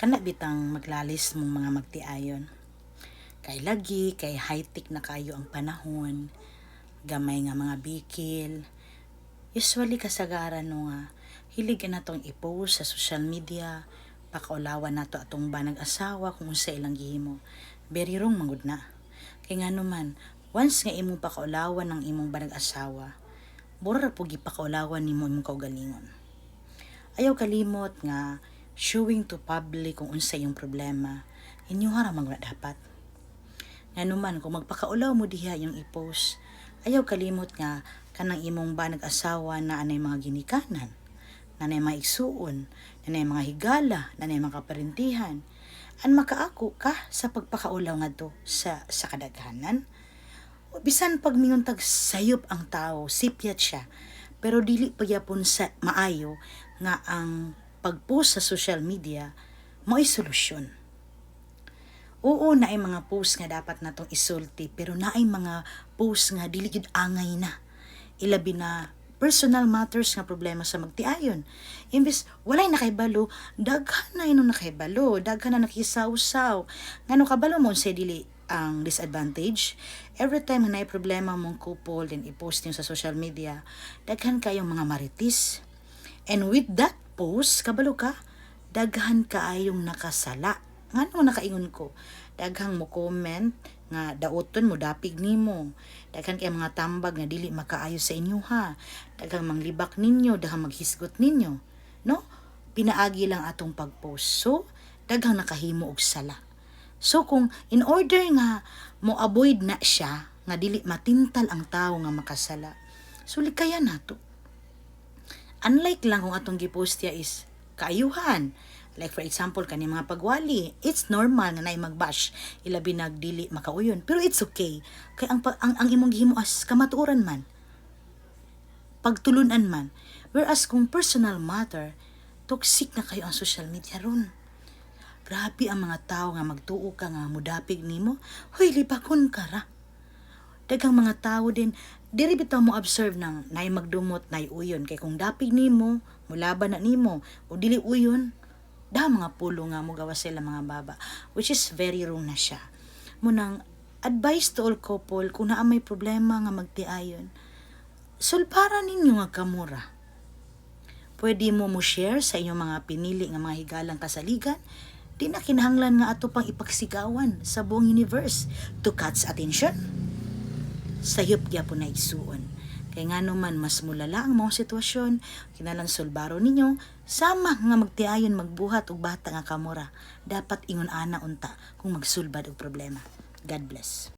Kana bitang maglalis mong mga magtiayon. Kay lagi, kay high-tech na kayo ang panahon, gamay nga mga bikil. Usually kasagaran no nga, hilig na natong i-post sa social media, pakaulawan nato atong banag asawa kung unsa ilang gihimo. Very wrong mangud na. Kay ngano man, once nga imong pakaulawan ang imong banag asawa, mura ra pud gipakaulawan nimo imong kaugalingon. Ayaw kalimot nga showing to public kung unsa iyong problema, inyoha ra man na dapat. Ngano man kung magpakaulaw mo diha yung i-post, ayaw kalimot nga kanang imong banag asawa na anay mga ginikanan, nanay mga igsuon, nanay mga higala, nanay mga kaparentihan. An makaako ka sa pagpakaulaw ngadto sa kadaghanan. Bisan pag mingon tag sayop ang tao, sipyat siya, pero dili pagyapon sa maayo nga ang pag-post sa social media mao'y solusyon. Oo, naay mga post nga dapat natong isulti, pero naay mga post nga dili gyud angay na. Ilabi na personal matters nga problema sa magtiayon. Imbes walay nakahibalo, daghan na inong nakahibalo, daghan na nakisawsaw. Ngano kabalo mo unsay dili ang disadvantage? Every time nga naay problema mong couple, then i-post niyo sa social media, daghan kayong mga marites. And with that post, kabalo ka, daghan kaayong nakasala. Ngano nakaingon ko? Daghang mo comment nga dauton mo dapig nimo. Daghan kay mga tambag nga dili makaayo sa inyo ha. Daghang manglibak ninyo, daghang maghisgot ninyo. No? Pinaagi lang atong pag-post. So, daghang nakahimo og sala. So kung in order nga mo avoid na siya nga dili matintal ang tao nga makasala, so likayan nato. Unlike lang kung atong gipost ya is kaayuhan. Like for example, kani mga pagwali, it's normal nga naay magbash, ilabi nag dili makauyon. Pero it's okay. Kay ang imong gihimo as kamatuoran man. Pagtulunan man. Whereas kung personal matter, toxic na kayo ang social media ron. Grabe ang mga tao nga magtuo ka nga mudapig nimo. Hoy, libakon ka ra. Daghang mga tao din diri bitaw mo observe nang naay magdumot, naay uyon, kay kung dapig nimo, mulaban na nimo o dili uyon, da mga pulo nga mogawas sila mga baba, which is very wrong na siya. Munang advice to all couple, kung naa may problema nga magtiayon, sulpara ninyo nga kamura. Pwede mo mo share sa inyong mga pinili nga mga higalang kasaligan. Di na kinahanglan nga ato pang ipagsigawan sa buong universe to catch attention. Sayop gyapon na, igsuon. Kay ngano man, mas mulala ang mga sitwasyon, kinahanglan sulbaro ninyo sama nga magtiayon, magbuhat og bata nga kamura. Dapat ingon ana unta kung magsulbad og problema. God bless.